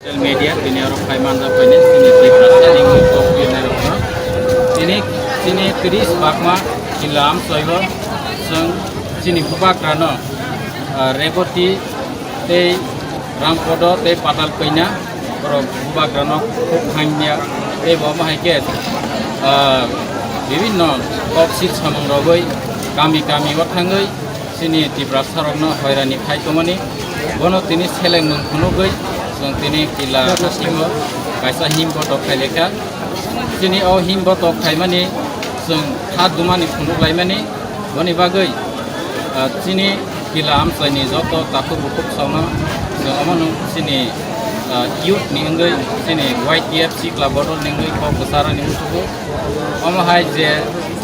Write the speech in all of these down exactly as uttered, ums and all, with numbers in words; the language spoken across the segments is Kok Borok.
Social media tini oro phai manjak bai ni chini Tiprasa ni mung kok birnai rok no. Tini, tini tris bakma kila amchoi o chwng chini bubagra no, ah, Reboti tei Rampodo tei Patal Koina borok bubagra no khuk hangya tei bo omo hai khe, ah, bibinno kok sil samung rogwi kami kami o thangwi chini Tiprasa rokno hoirani khai tongmani, bono tini seleng mung phunugwi chwng tini kila hasingo kaisa him botok khai lekha. Chini o him botok khaimani chwng kha dumani phunuk laimani, boni bagwi, ah, chini kila amchaini joto takhuk bukhuk songno chwng omono chini, ah, youth ni wngwi chini Y T F sikla bodol ni wngwi kok kwcharani musugo. Omo hai je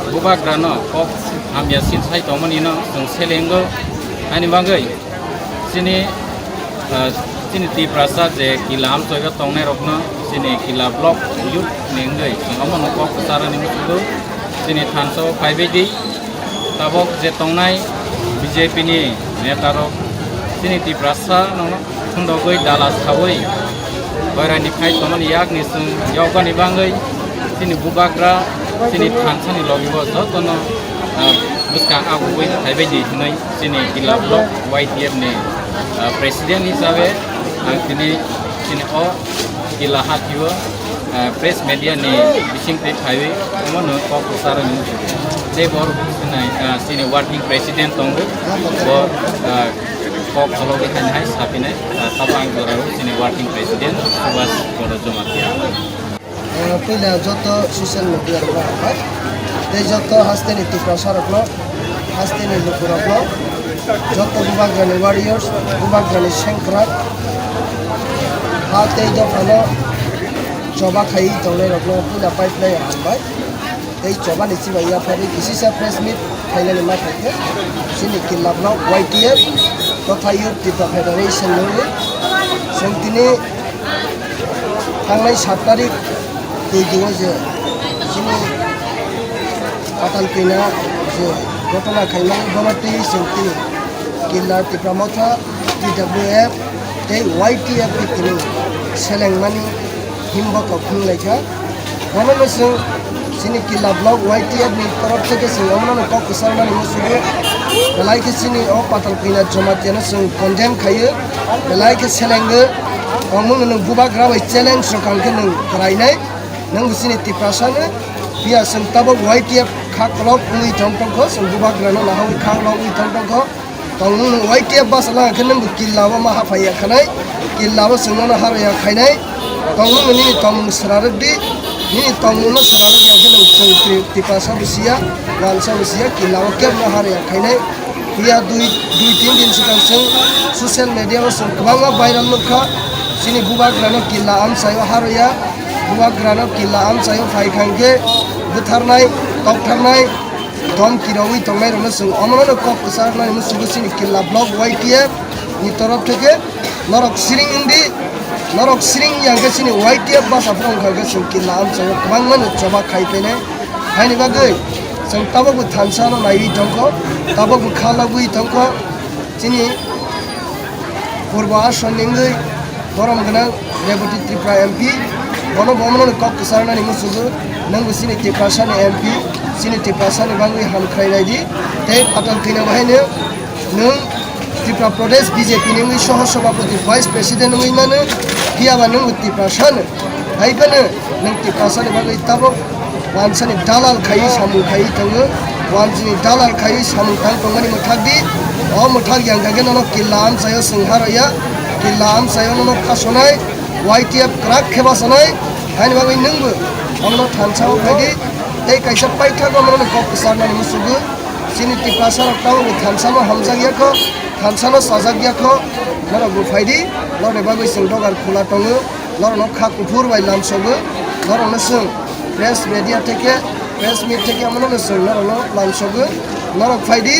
bubagrano kok hamya sil sai tongmani no chwng selengo. Ani bagwi chini, ah, chini Tiprasa je kila amchoigo tongnai rokno chini kila block youth ni wngwi chwng omono kok kwcharani musugo. Chini thansa o phaibai di tabok je tongnai B J P ni neta rok chini Tiprasa no Khundogwi dala sawi boirani phai tongmani yakni chwng yokgani bagwi chini bubagra chini thansani logi bo jotono, ah, bwskang agugwi phaibai di hinwi chini Killa block Y T F ni, ah, president hisabe ang tini chini o Killa hatio, ah, press media ni bisingtwi phaiwi omono kok kwcharani tei borok sinai, ah, chini working president tongo bo, ah, kok chologwi haino hai sapinai, ah, tabuk ang jorao chini working president Subhas Bodo Jamatia. Ah, puila joto social media rokno hambai. Tei joto hasteni Tiprasa rokno, hasteni lukurokno, joto bubagrani warriors, bubagrani sengkrak, ha tei dophano choba khaiwi tongnai rokno puila pipeline hambai. Tei chobani chibai yaphari kisisa press meet khainani ma khaikhe chini Killa block Y T F totha Youth Tipra Federation nungwi chwng tini thangnai sat tarik twi dino je chini Patal Koina je gotona khaimani bono twi chwng tini Killa Tipra Motha T W F tei Y T F ni tini selengmani himbo kok phunuk laikha. Bono no chwng chini Killa block Y T F ni torof theke chwng omono no kok kwcharmani musugo. Belai khe chini o Patal Koina Jamatia no chwng condemn khaio. Belai khe selengo. Tongmung no nwng bubagra bai challenge rok ang khe nwng kwrainai. Nwng bo chini Tiprasa no. Phiya chwng tabuk Y T F kha kolok wngwi tong tongkho, chwng bubagra no nahawi kha kolok wngwi tong tongkho. Tongmung nwng Y T F basa lang khe nwng bo Killa o ma haphai ya khanai, Killa o chwng nono haro ya khainai. Tongmung nini tongmung swrarwk di, nini tongmung no swrarwk ya khe nwng chwng Ti-, Tiprasa bo siya, wansa bo siya, Killa o kebo no haro ya khainai. Phiya dui, dui tin din swkang chwng social media o chwng kwbangma viral nukha, chini bubagra no Killa amchai o haro ya, bubagra no Killa amchai o phai khang khe bwtharnai, toktharnai. Dom kirogwi tongnai rokno chwng omono no kok kwchar nai musugo chini Killa block Y T F ni torof theke norok siring wngdi, norok siring yang khe chini Y T F basa phone kha khe chwng Killa amchai o kwbangma no choba khai phainai. Haini bagwi chwng tabukbo thansa no naiwi tongkho, tabukbo kha logwi tongkho. Chini Purbo Aswan ni wngwi borom gwnang Reboti Tripura M P, bono bo omono kok kwcharnani musugo, nwng bo chini Tiprasa ni M P, chini Tiprasa ni bagwi hamkrai nai di, tei Patal Koina bo haino nwng Tripura Pradesh B J P ni wngwi Soho Sabhapati Vice President wngwi mano, phiya ba nwng bo Tiprasa no. Hai phano nwng Tiprasa ni bagwi tabuk wansani dalal khaiwi samung khaiwi tongo, wansani dalal khaiwi samung tang tongmani mwthak di, o mwthak yang kha khe nono Killa amchaio chwng haro ya, Killa amchaio nono khasonai, Y T F kwrak khe bachanai, haini bagwi nwngbo omono thansa o phai di, tei kaisa paithago omono kok kwcharnani musugo, chini Tiprasa rok tabukbo thansa no hamjak ya kho, thansa no chajak ya kho, norok bo phai di, norokni bagwi chwng dogar khula tongo. Norokno kha kuphur bai lamsogo, norokno chwng press media theke, press meet theke omono no chwng norokno lamsogo, norok phai di,